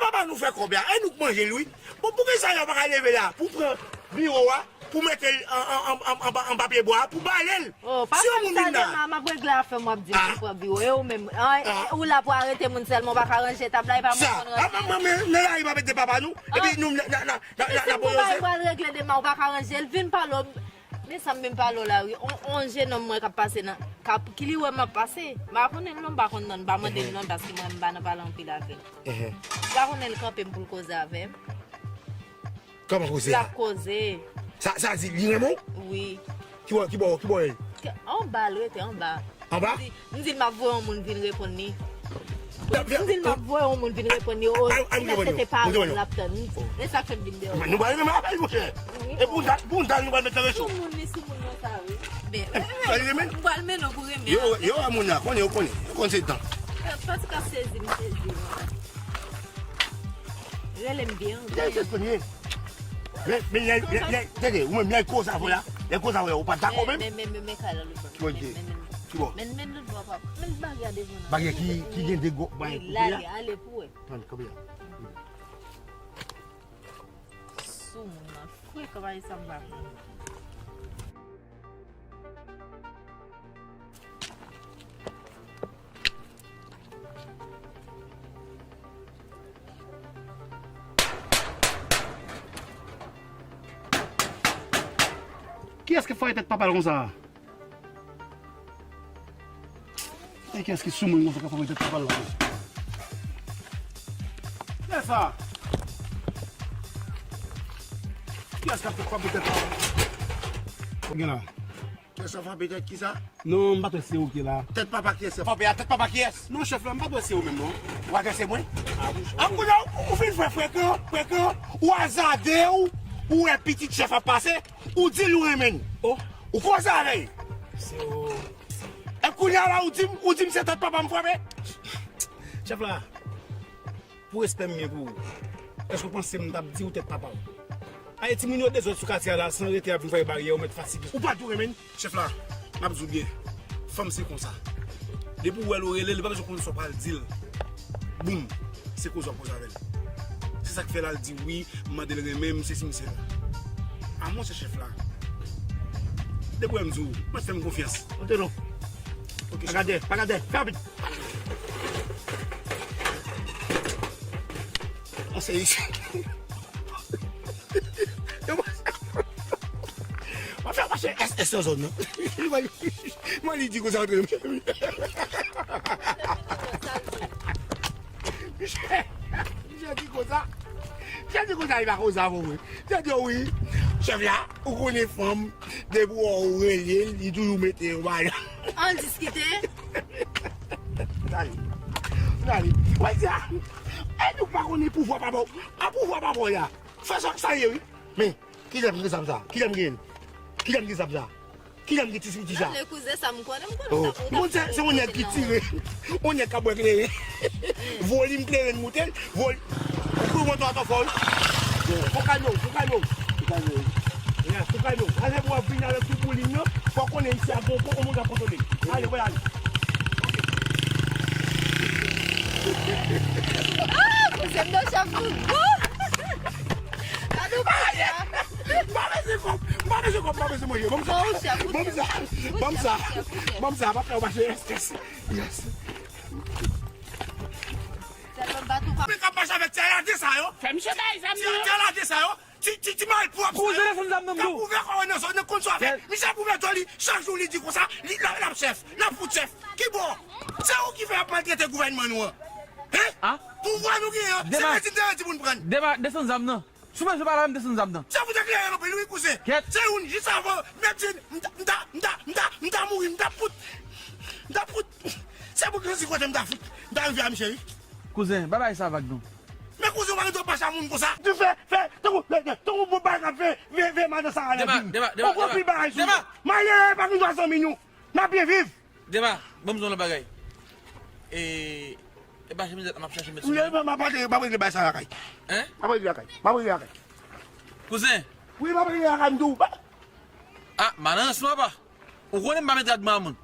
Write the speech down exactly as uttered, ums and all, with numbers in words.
Papa nou fè kòb la, e nou k manje l wi. Bon, poukisa yo pa ka leve la pou pran biwo a, pou mete l an, an, an, an, anba pye bwa, pou bale l? Oh, pa Si yon fè moun sa vin la. Demen, m ap regle afè m, w ap di m Ah. pou pran biwo. E ou menm, an, Ah. ou la pou arete moun sèlman, ou pa ka ranje tab la, e pa mwen Sa, konn a, ranje. a, a, men, men, nan lari pa mete papa nou, Ah. epi nou, na, na, na, na, Epi na, si na m pou bay pwoze. Pral regle demen, ou pa ka ranje l, vin pale w. Men sa m menm pale w la, wi. On, on jenòm mwen k ap pase nan, k ap, ki li wè m ap pase. M pa konnen l non, m pa konn non, m pa mande l Ehe. non, paske mwen m pa nan pale anpil avè l. Ehe. M pa konnen l kanpe m pou l koze avè m. Kòman koze L a? ap koze. Sa, sa di, li renmen w? Wi. Ki bò, ki bò, ki bò l? Ke, anba, l rete anba. Anba? M di, m di l m ap voye yon moun vin reponn li. M di l m ap voye yon moun vin reponn li. O, Al, al, li mèt mete pawòl l ap tann. E sa k fè m vin deyò. Nou pa renmen apèl, monchè. E pou sa, pou sa, nou pa met nan recho. Sou moun li, sou moun nan sa, wi. Ben, Sa li renmen? M pral mennen w pou renmen Yo, avè yo, a moun la, konnen, yo konnen. Yo konn se tan. Pati k ap sezi m, sezi m. Rele m byen. Lè se premye. Men, men, lè, lè, lè, tande, ou menm, lè koze avè la, lè koze avè la, ou pa dakò menm? Men, men, men, men, kay la lòt bò. Ki bò l te? Men, men, men. Ki bò? Men, men, lòt bò, papa. Men, bagay a devan nan. Bagay ki, ki gen de gwo, bagay Wi, koupe a? lage, ale pou wè. Tann, kanpe a. Sou moun nan, frekan bagay sa m pa konn. Kiyès ki fraye tèt papa l konsa? E kiyès ki sou moun konsa k ap frape tèt papa l la? Kiyès sa? Kiyès k ap frape tèt papa l? Ou gen la? Kiyès k ap frape tèt kisa? Non, m pa t wè se ou ki la. Tèt papa kiyès k ap frape a? Tèt papa kiyès? Non, chèf la, m pa t wè se ou menm non. Ou pa t wè se mwen? Ah, bon, chèf. An kounye a, ou, ou fin fè frekan, frekan, ou azade w, ou wè pitit chèf ap pase, ou di l ou renmen l. Oh. Ou koze avè l. Se ou. E kounye a la, ou di m, ou di m se tèt papa m frape? Chèf la, pou respè m gen pou ou, èske w panse m t ap di ou tèt papa w? Ay, timoun yo dezòd sou katye a la, san rete ap vin fè baryè, ou mèt fatige. Ou pa tou renmen l? Chèf la, m ap di w byen, fanm se konsa. Depi w wè l, ou rele l, li pa bezwen konn sa w pral di l. Boum, se koze w ap koze avè l. Se sa k fè l al di wi, m mande l renmen m, sesi m sela. A monchè chèf la. Depi w wè m di w, mwen fè m konfyans. Monte non. Ok, chèf. Pa gade, pa gade, fè rapid. An se isi. Yo, mwen fè mache S S nan zòn nan. Mwen li, mwen li di konsa antre. Misye, misye di konsa. Misye di konsa, li pa konsa pou mwen. Misye di, wi, chèf la, ou konnen fanm, depi w rele l, li toujou mete yon bagay. An diskite. Dale. Dale. Wè sa. E nou pa konnen pouvwa pa bon. A pouvwa pa bon la. Fè sa k sa ye, wi. Men, kilè m gen zam sa? Kilè m gen? Kilè m gen zam sa? Kilè m gen ti senti sa? Dale, kouzen sa, m konnen, m konnen Oh, sa, m konnen se, se yon nèg ki tire. Yon nèg k ap bwè kleren. Volim kleren moute l. Vol-, ou kou moto atò fò, wi. Fò kalme w, fò kalme w. Fò kalme w. Yes, fò kalme w. Alè, pou w ap vini avèk tout boulin nan, fò w konnen isi a gon pon, yon moun k ap kontwole. Ale, voye ale. Ah, kouzen m nan chèf nou gou. Gade w kouzen an. M pa bezwen kòb, m pa bezwen kòb, m pa bezwen manje. Ban m sa, ban m sa, ban m sa, ban m sa, m ap fè w mache, yes, yes, yes. Men k ap mache avèk ti alade sa yo. Fè misye bay zam nan. Ti alade sa yo. Ti, ti, ti malpwòp sa yo. Kouzen, desann zam nan m di w. K ap ouvè kò yo nan zòn nan, konn sa w ap fè. Misye ap ouvè djòl li, chak jou li di konsa, li, l ap, l ap chèf, l ap fout chèf. Ki bò? Se ou ki fè y ap maltrete gouvènman nou an. Hein? Ah? Pouvwa nou genyen an, se Dema, mezi de timoun pran. Dema, desann zam nan. Si w bezwen pale avè m, desann zam nan. Sa fout eklere anpil wi, kouzen. Kèt. Se youn jis avan, m t ap di, m ta, m ta, m ta, m ta, m ta mouri, m t ap fout. M t ap fout. Se pou ki kote m ta fout. M ta rive a misye wi. Kouzen, pa bay sa vag non. Men kouzen, ou pa gen dwa pase a moun konsa. Di fè, fè, tankou, tankou bon bagay k ap fè, fè, fè madan sa a nan Dema, vi m. Dema, Dema, Ou pran Dema, pil bagay sou Dema. Malere pa gen dwa zanmi nou. N ap byen viv. Dema, ban m di w yon lòt bagay. E, e pa chemizèt la m ap chache mèt sou mwen. M ap regle, m ap regle bagay sa lakay. Hein? M ap regle lakay. M ap regle lakay. Kouzen. Wi, m ap regle lakay, m di w. Ah, malans papa. Ou konnen m pa met rad mwen a moun.